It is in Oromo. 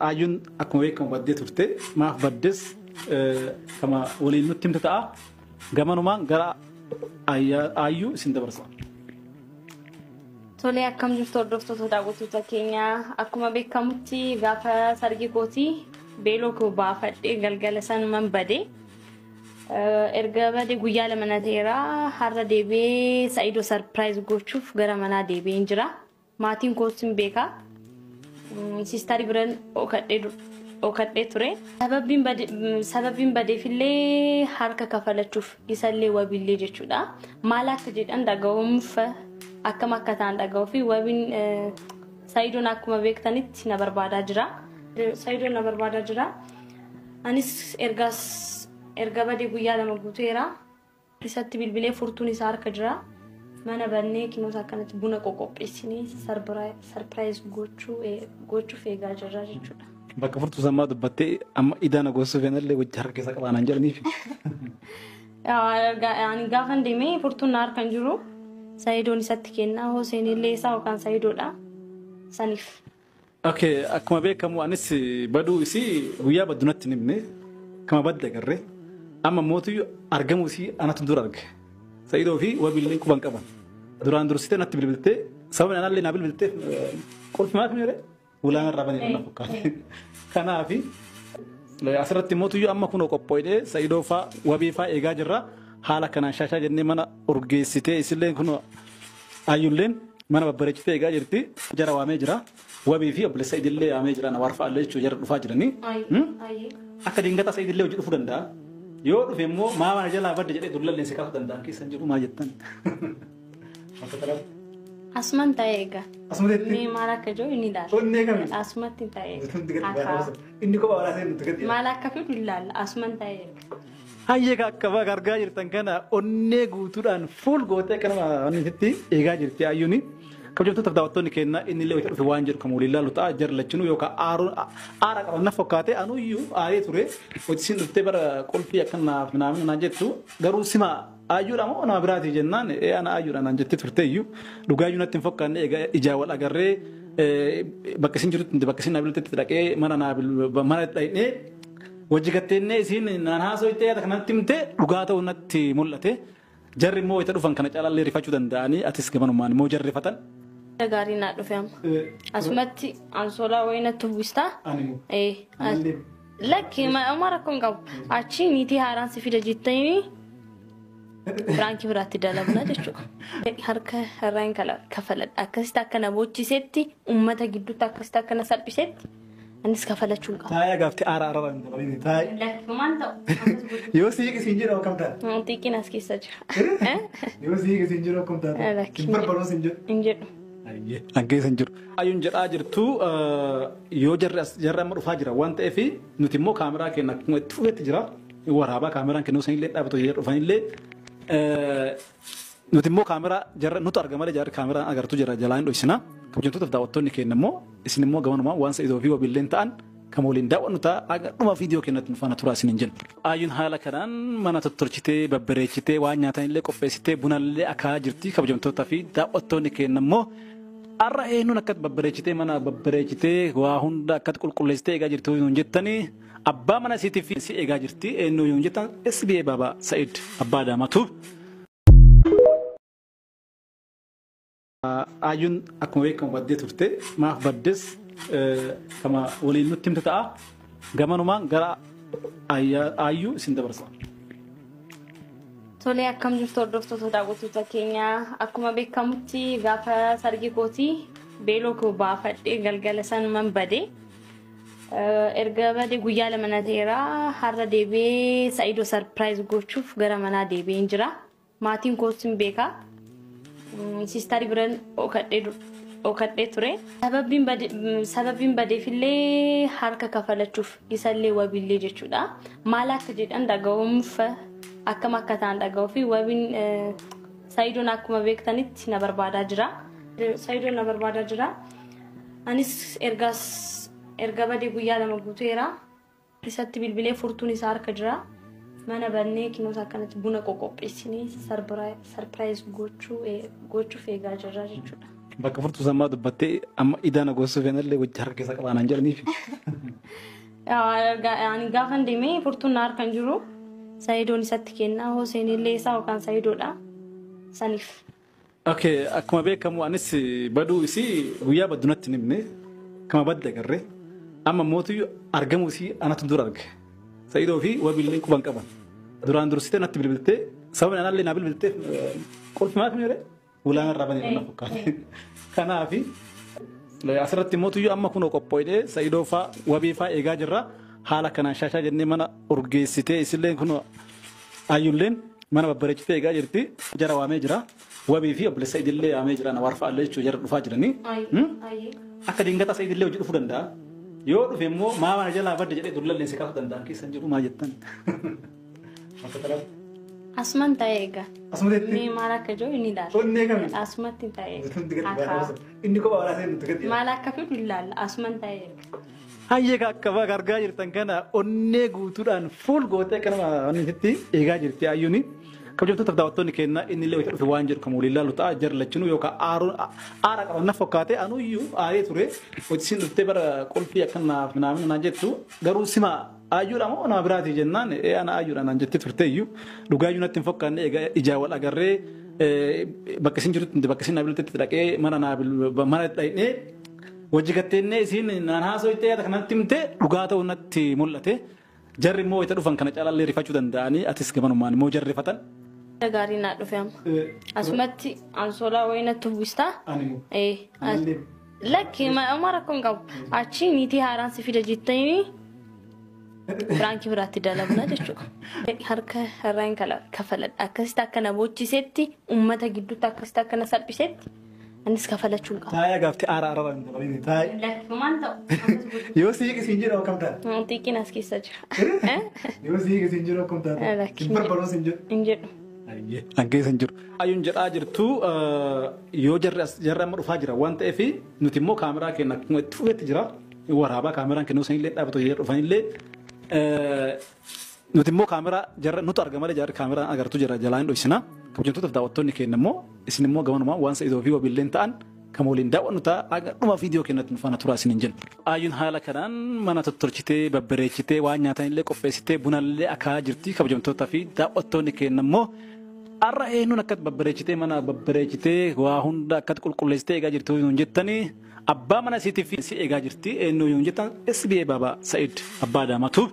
Ayyuun akkuma beekamu baddee turte. Maaf baddes kama waliin nutti himte ta'a. Gamanumaan gara Ayyuu isin dabarsa. Tolee, akkam jirtu hordoftoota daawwattoota keenyaa? Akkuma beekamutti gaafa sargii kootii beeloo koo baafadhee galgala sanuman bade. Erga bade guyyaa 2 na ta'eera. Har'a deebi'ee Sa'idoo surprise gochuuf gara manaa deebi'een jira. Maatiin koos hin beeka. Siistarii biran dhokadhee ture. Sababiin badeefillee harka kafalachuuf isallee wabiillee jechuudha. Maal akka jedhan dhaga'uuf akkam akka ta'an dhaga'uu fi wabiin Sa'idoon akkuma beektanitti na barbaadaa jira. Sa'idoon na barbaadaa jira. Anis ergaas erga badee guyyaa 2 guuteera. Isatti bilbilee furtuun isaa harka jira. Mana bannee kinoota akkanatti buna qoqopheessinee surprise gochuuf eegaa jirra jechuudha. Bakka furtuu sammaa dubbattee amma idaana gosuuf feenallee wajji harka keessa qabaanaan jedhaniif. Ani gaafan deemee furtuun na harka hin jiru. Sa'idoon isatti kennaa Hoseen illee isaa yookaan Sa'idoodha. Saniif. Okay, akkuma beekamu anis baduu isii guyyaa baddu natti hin himne. Kama badde agarre. Amma mootiyyuu argamuu isii anatu dura arge. Sa'idoo fi wabiillee quban qaban. Duraan dursitee natti bilbiltee sababni anallee naa bilbilteef qulfi maaf hin jedhee ulaan irraa banee na fakkaate. Kanaafi asirratti mootiyyuu amma kunoo qopho'ee Sa'idoo faa wabii faa eegaa jirra. Haala kanaan shaashaa jennee mana urgeessitee isillee kunoo ayyulleen mana babbareechitee eegaa jirti. Jara waamee jira. Wabii fi obboleessa Sa'idillee waamee jira. Nawaar fa'aallee jechuudha jara dhufaa jiranii. Akka dingataa Sa'idillee hojii dhufuu danda'a. Yoo dhufe immoo maa mana jalaa badde jedhee dullallee si kaasuu danda'a. Keessa hin jiru maa jettan? Asuman taa'ee eega. Asumatti? Mee maal akka jiru inni ilaala. Onnee kami? Asumatti taa'ee eega. Inni kophaa walaa seenu nuti gadi. Maal akka fidu ilaalla. Asuman taa'ee eega. Hayyee akka bakka argaa jirtan kana onnee guutuudhaan fuul gootee akka nama wanni eegaa jirti ayyuuni. Kabajamtoota daawwattoonni keenya inni illee wayita dhufe waan jedhu kan waliin ilaalu ta'a. Jarri lachinuu yookaan aara qaban na fakkaate anuyyuu aaree ture. Wayita isin dhuftee bara qulfii akka naaf naamni naan jettu garuu sima ayyuudha moo nama biraati jennaan ana ayyuudha naan jettee turte iyyuu dhugaayyuu natti hin fakkaanne egaa ijaa wal agarree bakka isin jirtutti bakka isin naabiltetti dhaqee mana mana dhaqnee wajji gatteennee isiin naan haasoftee yaada kanatti himte dhugaa ta'uu natti mul'ate. Jarri immoo wayita dhufan kana caalaallee rifachuu danda'anii atis gamanumaan immoo jarri rifatan. Gaarii naa dhufe amma. Asumatti ansoolaa wayii natti uwwistaa? Ani Lakki amma rakkoo hin qabu. Achi niitii haaraan si fida jettanii firaankii biraatti dalabna jechuudha. Harka irraa hin kafaladha. Akkasitti akka na boochisetti uummata gidduutti akkasitti akka na salphisetti anis kafalachuu hin qabu. Taayaa gaaftee aara aara hin dabalin taayi. Lakki maal ta'u? Yoo si hiiki siin jedhu akkam taata? Xiqqin as keessa jira. Yoo si hiiki siin jedhu akkam taata? Lakki. Hin barbaadu siin jedhu. Hin jedhu. An keessa hin jiru. Ayyuun jedhaa jirtu yoo jarri amma dhufaa jira waan ta'eef nuti immoo kaameraa keenya akkuma itti fufetti jira. Waraabaa kaameraan kennuu sanillee dhaabbatu jarri dhufanillee nuti immoo kaameraa jarra nutu arga malee jarri kaameraan agartu jira jalaan dhoksina. Kabajamtootaaf daawwattoonni keenya immoo isin immoo gamanumaan waan Sa'idoo fi wabiilleen ta'an kan waliin daawwannu ta'a haga dhuma viidiyoo keenyatti nu faana turaa isin hin jennu. Ayyuun haala kanaan mana tottolchitee babbareechitee waan nyaatanillee qopheessitee bunallee akaa'aa jirti. Kabajamtootaa fi daawwattoonni keenya immoo har'a eenyuun akkatti babbareechitee mana babbareechitee waa hunda akkatti qulqulleessitee eegaa jirti nuun jettanii abbaa mana isiitiif si eegaa jirti eenyu nuun jettan SBA Baabaa Sa'id Abbaa Daamatuuf. Ayyuun akkuma beekamu baddee turte maaf baddes kama waliin nutti himte ta'a. Gamanumaan gara Ayyuu isin dabarsa. Tolee, akkam jirtu hordoftoota daawwattoota keenyaa? Akkuma beekamutti gaafa sargii kootii beeloo koo baafadhee galgala sanuman bade. Erga badee guyyaa 2 na ta'eera. Har'a deebi'ee Sa'idoo surprise gochuuf gara manaa deebi'een jira. Maatiin koos hin beeka. Siistarii biran dhokadhee ture. Sababiin badeefillee harka kafalachuuf isallee wabiillee jechuudha. Maal akka jedhan dhaga'uuf akkam akka ta'an dhaga'uu fi wabiin Sa'idoon akkuma beektanitti na barbaadaa jira. Sa'idoon na barbaadaa jira. Anis erga badee guyyaa 2 guuteera. Isatti bilbilee furtuun isaa harka jira. Mana bannee kinoota akkanatti buna qoqopheessinee surprise gochuuf eegaa jirra jechuudha. Bakka furtuu sammaa dubbattee amma idaana gosuuf feenallee wajji harka keessa qabaanaan jedhaniif. Ani gaafan deemee furtuun na harka hin jiru. Sayidoon isatti kennaa Hoseen illee isaa yookaan Sayidoodha. Saniif. Okay, akkuma beekamu anis baduu isii guyyaa baddu natti hin himne. Kama badde agarre. Amma mootu argamuu isii anatu dura arge. Sayidoo fi wabiillee quban qaban. Duraan dursitee natti bilbiltee sababni anallee naa bilbiltee qulfi maal kan jedhee ulaan irraa banee na fakkaate. Kanaafi asirratti mootu amma kunoo qopho'ee Sayidoo faa wabii faa eegaa jirra. Haala kanaan shaashaa jennee mana urgeessitee isillee kunoo ayyulleen mana babbareechitee eegaa jirti. Jara waamee jira. Wabii fi obboleessa idillee waamee jira. Na warfa allee jechuun jara dhufaa jiranii. Akka dingataa Sayidillee hojii dhufuu danda'a. Yoo dhufe immoo maa mana jalaa badde jedhee dullallee si kaasuu danda'an keessa hin jiru maal jettan? Asuman taa'ee eega. Asumatti Mee maal akka jiru inni ilaala. Onnee kami? Asumatti taa'ee eega. Inni kophaa walaa seenutti gadi. Maal akka fidu ilaalla. Asuman taa'ee eega. Hayyee akka bakka argaa jirtan kana onnee guutuudhaan fuul gootee kanuma wanti eegaa jirti ayyuuni. Kabajamtoota daawwattoonni keenya inni illee wayita dhufe waan jedhu kan waliin ilaalu ta'a jarri lachinuu yookaan aara qaban na fakkaate anuyyuu aaree ture hojii dhuftee bara qulfii akka naaf naamina naan jettu garuu sima ayyuudha moo nama biraatii jennaan ee ana ayyuudha naan jettee turte iyyuu dhugaayyuu natti hin fakkaanne egaa ijaa wal agarree bakka isin jirtutti bakka isin naabiltetti dhaqee mana naabil mana dhaqnee hojii gatteennee isiin naan haasofte yaada kanatti himte dhugaa ta'uu natti mul'ate. Jarri immoo wayita dhufan kana caalaallee rifachuu danda'anii atis gamanumaan immoo jarri rifatan. Gaarii naa dhufe amma. Asumatti ansoolaa wayii natti uwwistaa. Lakki amma rakkoo hin qabu. Achi niitii haaraan si fida jettanii firaankii biraatti dalabna jechuudha. Harka irraa hin kafaladha. Akkasitti akka na boochisetti uummata gidduutti akkasitti akka na salphisetti anis kafalachuu hin qabu. Taayaa gaaftee aara aara hin dabalin taayi. Lakki maal ta'u? Yoo siqi siin jedhu akkam taata? Xiqqin as keessa jira. Yoo siqi siin jedhu akkam taata? Lakki. Hin barbaadu siin jedhu. Hin jedhu. An keessa hin jiru. Ayyuun jedhaa jirtu yoo jarri amma dhufaa jira waan ta'eef nuti immoo kaameraa keenya akkuma itti fufetti jira. Waraabaa kaameraan kennuu sanillee dhaabbatu jarri dhufanillee nuti immoo kaameraa jarra nutu arga malee jarri kaameraan agartu jira jalaan dhoksina. Kabajamtootaaf daawwattoonni keenya immoo isin immoo gamanumaan waan Sa'idoo fi wabiilleen ta'an kan waliin daawwannu ta'a aga dhuma viidiyoo keenyatti nu faana turaa isin hin jennu. Ayyuun haala kanaan mana tottolchitee babbareechitee waan nyaatanillee qopheessitee bunallee akaa'aa jirti kabajamtootaa fi daawwattoonni keenya immoo har'a eenyuun akkatti babbareechitee mana babbareechitee waa hunda akkatti qulqulleessitee eegaa jirti nuun jettanii abbaa mana isiitiif si eegaa jirti eenyu nuun jettan SBA Baabaa Sa'id Abbaa Daamatuuf